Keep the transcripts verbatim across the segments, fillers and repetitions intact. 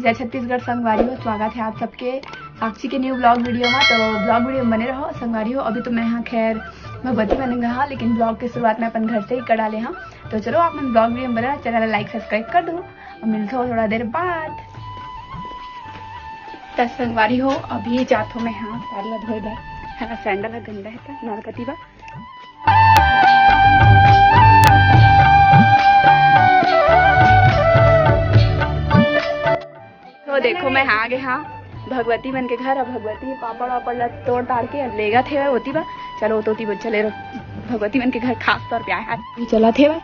जय छत्तीसगढ़ संगवारी हो, स्वागत है आप सबके साक्षी के न्यू ब्लॉग वीडियो में। तो ब्लॉग वीडियो में बने रहो संगवारी हो। अभी तो मैं यहाँ खैर भगवती बने गा, लेकिन ब्लॉग के शुरुआत मैं अपन घर से ही कर डाले हाँ। तो चलो आप मन ब्लॉग वीडियो में बने रहो, चैनल ला लाइक सब्सक्राइब कर दो और मिलते हो थोड़ा देर बाद। तो संगवारी हो, अभी जात हो मैं यहाँ पार्लर धोए बर, है ना, सैंडल ह गंदा है तो नरकती बा। तो देखो, मैं आ गे हाँ भगवती मन के घर। अब भगवती पापड़ वापड़ ला तोड़ ताड़ के लेगत हेवय ओती बा। चलो, ओती बा, चले रहो। भगवती मन के घर खास तौर पे आए हैं। ये चलत हेवय,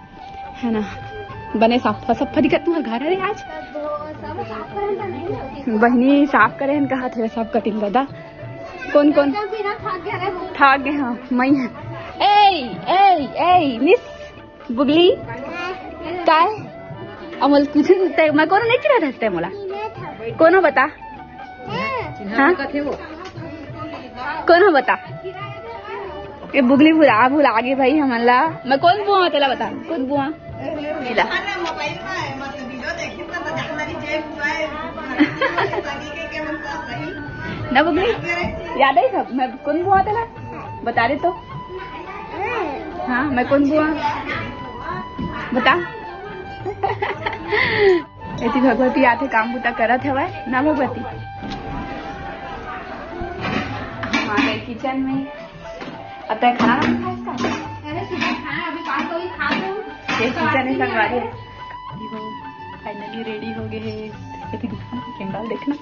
है ना, बने सफा सफा दिखत तुम्हार घर। अरे आज बहिनी साफ करे हन, कहा थे सब कटिंग दादा। कौन कौन थाक गए? हाँ, मैं है। ए, ए, ए, मिस बुगली, काय? अमल कुछ ते, मैं कोनो नहीं चिरा रहते मोला। कोनो बता? हाँ? कोनो बता? ये बुगली भुला, भुला गे भाई हमन ला। मैं कोन बुआ तेला बता, कोन बुआ? मिला। ना बुगली, याद है सब? मैं कोन बुआ तेला? बता दे तो। हाँ, मैं कोन बुआ? बता। एती भगवती आथे, काम बुता करत हवय ना भगवती। हम आ गए किचन में। अब तय खाना नहीं खाए इसका? अरे सुबह खाए, अभी बात तो ही खा लो। ये किचन है संगवारी। फाइनली रेडी हो गए हैं। एती दिखा ना, कैमरा देखना।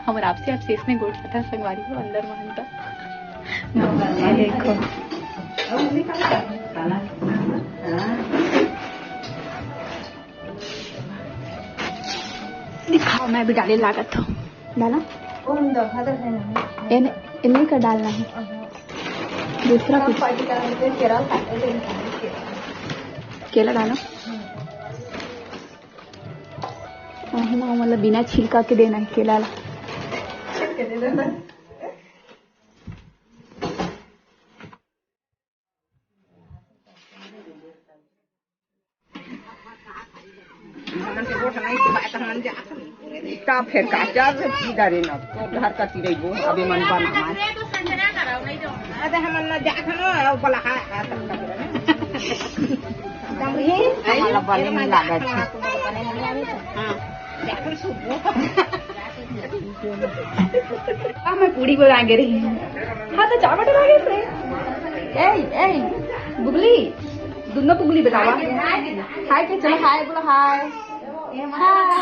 हमर आपसे आप सेफ में गोठ था संगवारी हो अंदर में हम तो। ये देखो। दिखाओ, मैं भी डाले लागत हूँ। डाला? कौन दफा तो है ना? इन्हें, इन्हें का डालना है। दूसरा कुछ। केला डाला। हाँ, मतलब बिना छिलका के देना है केला ला। हमन के गोठ नहीं सुहाय त हमन जात हन। का फेर का जा रे, की डरे न, तो घर का तिरैबो, अबे मन बना माय। अरे हमन न जात हन, बोला हा। हमला बने नहीं लागत। हाँ, जात हन सुबह। अब मैं पूड़ी बनाए रही हूँ। हाँ, तो चावल बनाए थे। ए, ए, बुगली, दोनों बुगली बतावा। हाय के, चलो हाय बोलो, हाय। हाय।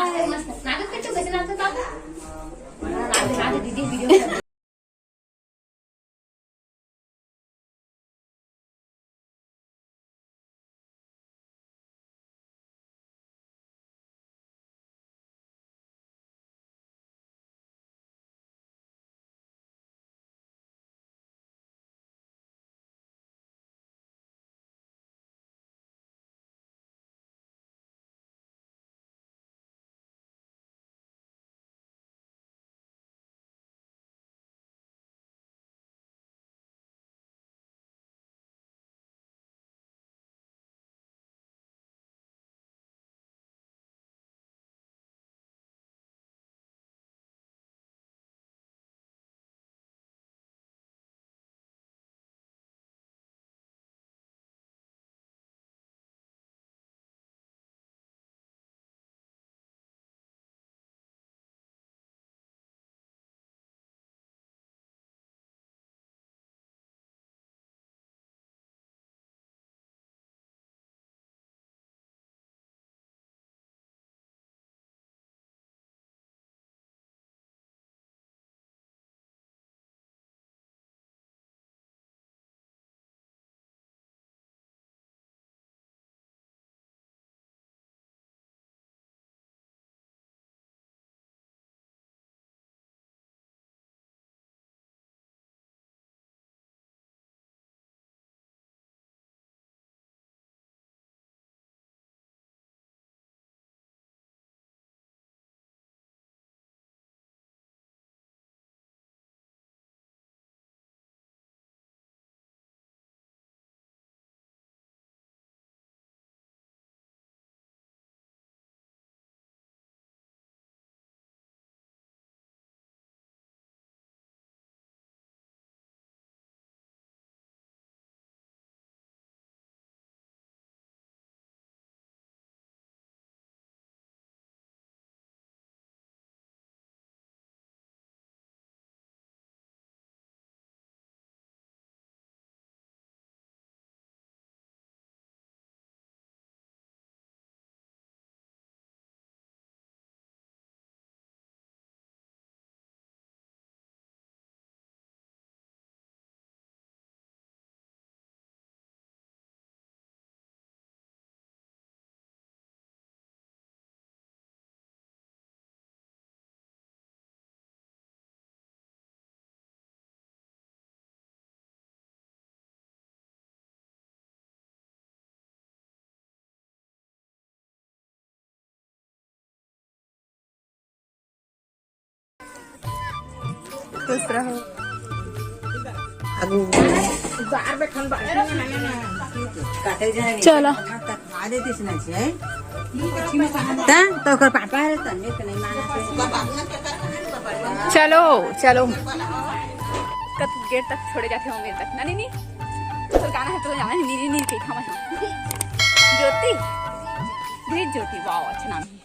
खुश रहो। चलो। त, त ओकर पापा है, त नहीं, तो नहीं माना। चलो, चलो। कब गेट तक छोड़े जाते होंगे तक ना, नहीं, नहीं। तो गाना है तो जाना है, नहीं, नहीं, नहीं, नहीं, नहीं, ज्योति, ग्रीत ज्योति, वाह, अच्छा नाम है।